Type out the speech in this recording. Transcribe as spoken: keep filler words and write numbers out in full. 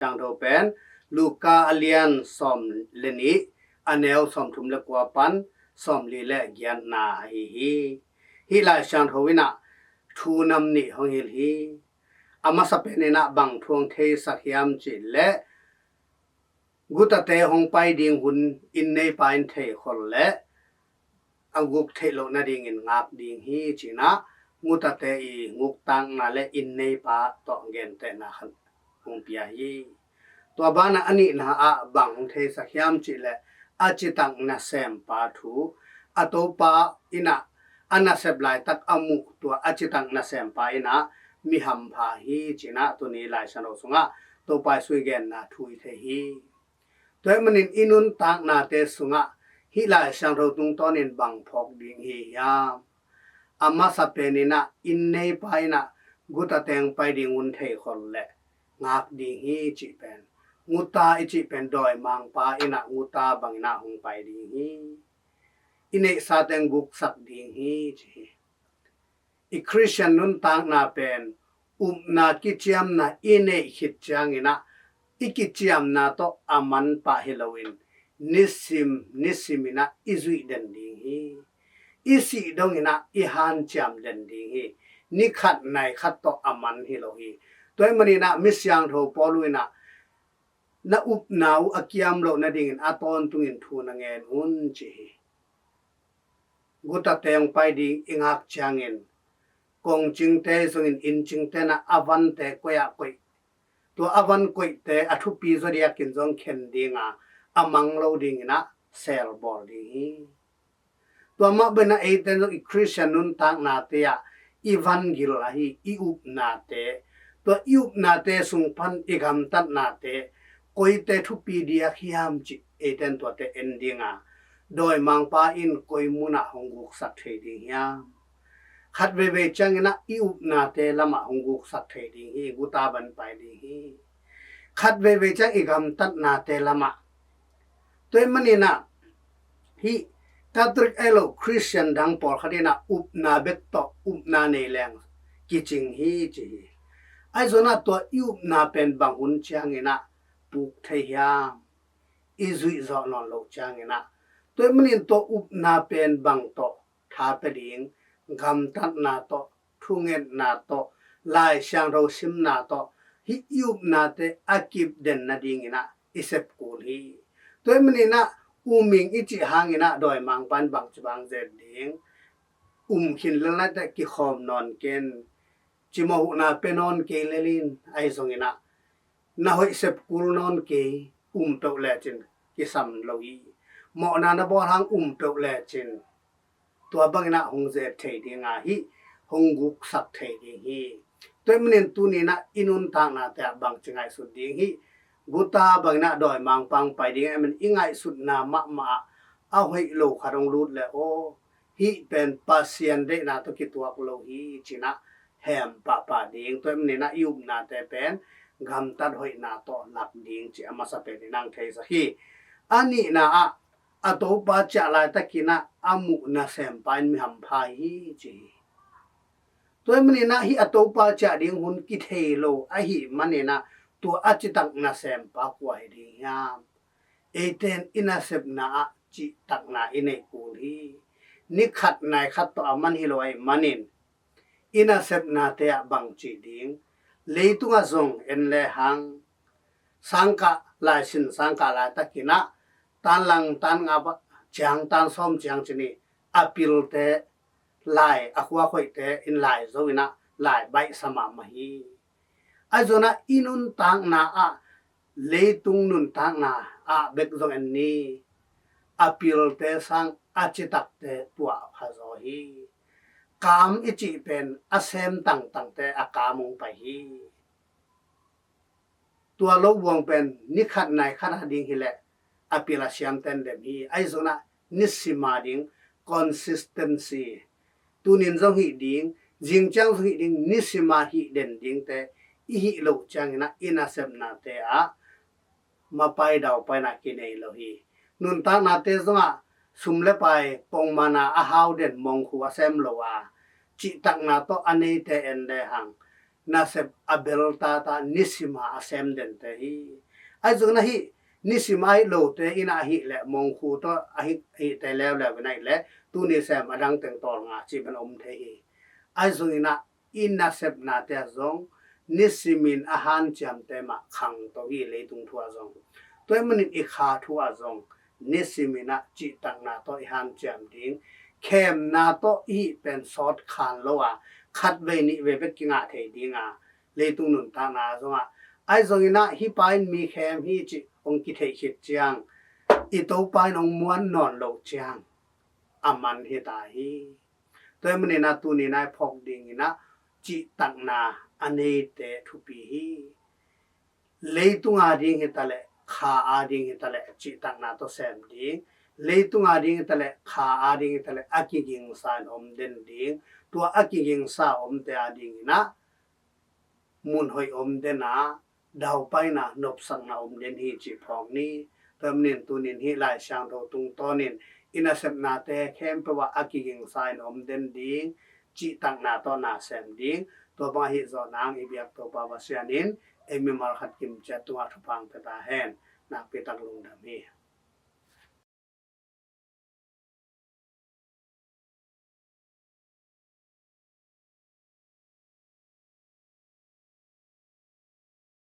Siangtho pen Luka a lian sawm le nih, a neu sawmthum le kua pan sawmli le giatna ahi hi. Hih Lai Siangtho in ah thu nam nih hong hilh hi. A masa pen in ah bang thu hong theisak hiam cih leh, gutate hong pai ding hun inn neipa in theikhol leh a guk theih loh nadingin ngak ding hi, ci-in ah gutate i guktakna le inn neipa tawh gentehna khat hong pia hi. Tua banah a nihna ah bang hong theisak hiam cih leh, a citak nasempa thu, a topa in ah a nasep laitak a muh tua a citak nasempa in ah mi hampha hi, ci-in ah tuni Lai Siangtho sungah Topa Jesu i genna thu i thei hi. Tua ahih manin i nuntaknate sungah hih Lai Siangtho tungtawnin bang phawk ding hi hiam? A masa pen in ah inn neipa in ah gutate hong pai ding hun theikhol leh ngak ding hi, cih pen, guta i cih pen dawimangpa in ah guta bang in ah hong pai ding hi. I neihsa teng guksak ding hi, ci hi. I Khristian nuntakna pen upna kiciamna i neih khit ciangin ah i kiciamna tawh a man pah hi loin nisim nisim in ah i zuih den ding hi. I sih dongin ah i hanciam den ding hi. Ni khat nai khat tawh a man hi lo hi. Tua ahih manin ah mi siangtho Paul in ah na upna uh a kiam loh nadingin a tawntungin thu na ngen un, ci hi. Gutate hong pai ding i ngak ciangin kongcingte zongin inncingte in ah a vante koih ah koih, tua a van koihte a thupi zaw diakin zong khen ding a, a mang lo dingin ah sel bawl ding hi. Tua mah bangin ah eite zong i Khristian nuntaknate ah i van gil ahi i upnate, tua i upnate sung pan i gamtatnate koite thupi diak hiam cih eite in tuate en ding a, dawimangpa in koi munah hong guksak thei ding hiam? Khat veivei ciangin ah i upnate lamah hong guksak thei ding hi, guta bang pai ding hi. Khat veivei ciang i gamtatnate lamah. Tua ahih manin ah hih Catholic ahi lo Khristian dang pawlkhat in ah upna bek tawh upna nei leng kicing hi, ci hi. Ahi zongin ah tua i upna pen bang hun ciangin ah puk thei hiam? I zuih zawh nawn loh ciangin ah. Tua ahih manin tua upna pen bang tawh tha pia ding, gamtatna tawh, thungetna tawh, Lai Siangtho simna tawh, hih i upnate a kip den nadingin ah i sep kul hi. Tua ahih manin ah um ing i cih hangin ah dawimangpa in bangci bang zet ding? Um khin lel nate kikhawm nawn ken, cimawh huhna pia nawn kei lel in, ahi zongin ah na hoih sep kul nawn kei, um peuh lecin kisam lo hi. Mawhna na bawl hang um peuh lecin tua bangin ah hong zet thei ding a, hih hong guksak thei ding hi. Tua ahih manin tuni in ah i nuntaknate ah bangci ngaihsut ding hi? Guta bangin ah dawimangpa hong pai ding ahih manin i ngaihsutna mahmah ah a hoih lo khat hong lut leh, aw, hih pen Pasian deihna tawh kituak lo hi, ci-in ah hem pahpah ding. Tua ahih manin ah i upnate pen gamtat hoihna tawh lak ding, ci a masa pen in ah hong theisak hi. A nihna ah a topa ciah laitakin ah a muh nasempa in mi hampha hi, ci hi. Tua ahih manin ah hih a topa ciah ding hun kithei lo ahih manin ah tua a citak nasempa kua hi ding hiam? Eite in i nasepna ah cihtakna i neih kul hi. Ni khat nai khat tawh a man hi lo ahih manin i nasepnate ah bang cih ding? Leitungah zong en lehang sangkah, laisin sangkah laitakin ah tan lang, tan nga ciang, tan sawm ciang ci-in a pilte lai, a khuakhoihte in lai zo in ah lai baihsa mahmah hi. Ahi zongin ah i nuntakna ah, leitung nuntakna ah bek zong en ni, a pilte sang a citakte tuah pha zaw hi. Kam i cih pen a sem tangtangte a kam hong pai hi. Tua lo buang pen ni khat nai khat a ding hi leh a pil a siamte in dem hi. Ahi zongin ah nisim a ding, consistency, tunin zong hih ding, zingciang zong hih ding, nisim a hih den dingte i hih loh ciangin ah i nasepnate ah mapai daupai in ah kinei lo hi. Nuntaknate zongah sum le pai pongman a, a hau den mongkhu a sem lo a, cihtakna tawh a neite en lehang nasep a bel tata nisima a sem dente hi. Ahi zongin ah hih nisima hih lote in ah ahih leh mongkhu tawh ahih, ahihte leuleu in ahih leh tuni sem a dang teng tawlnga cih pen om thei hi. Ahi zongin ah i nasepnate ah zong nisimin a hanciamte mah khangto hi, leitung thu ah zong. Tua ahih manin i kha thu ah zong nisimin ah cihtakna tawh i hanciam ding, khemna tawh i hih pen sawt khan lo a, khatvei nihvei bek kingah thei ding a, leitung nuntakna zongah. Ahi zongin ah hih pa in mi khem hi cih hong kitheih khit ciang, i Topa in hong muan nawn loh ciang a man hi ta hi. Tua ahih manin ah tuni in ah i phawk dingin ah cihtakna a neite thupi hi. Leitung a ding hi ta leh, kha a ding hi ta leh cihtakna tawh sem ding. Leitung a ding hi ta leh, kha a ding hi ta leh a kigingsa in om den ding. Tua a kigingsa omte a dingin ah mun hoih om den a, daupaina, nopsakna om den hi cih phawk ni. Tua ahih manin tuni in hih Lai Siangtho tungtawnin i nasepnate khempeuh ah a kigingsa in om den ding, cihtakna tawh na sem ding. Tua bang ahi zawh nang i biak Topa Pasian in ei mimal khat kimciat tungah thupha hong pia ta hen. Nakpi tak lungdam hi.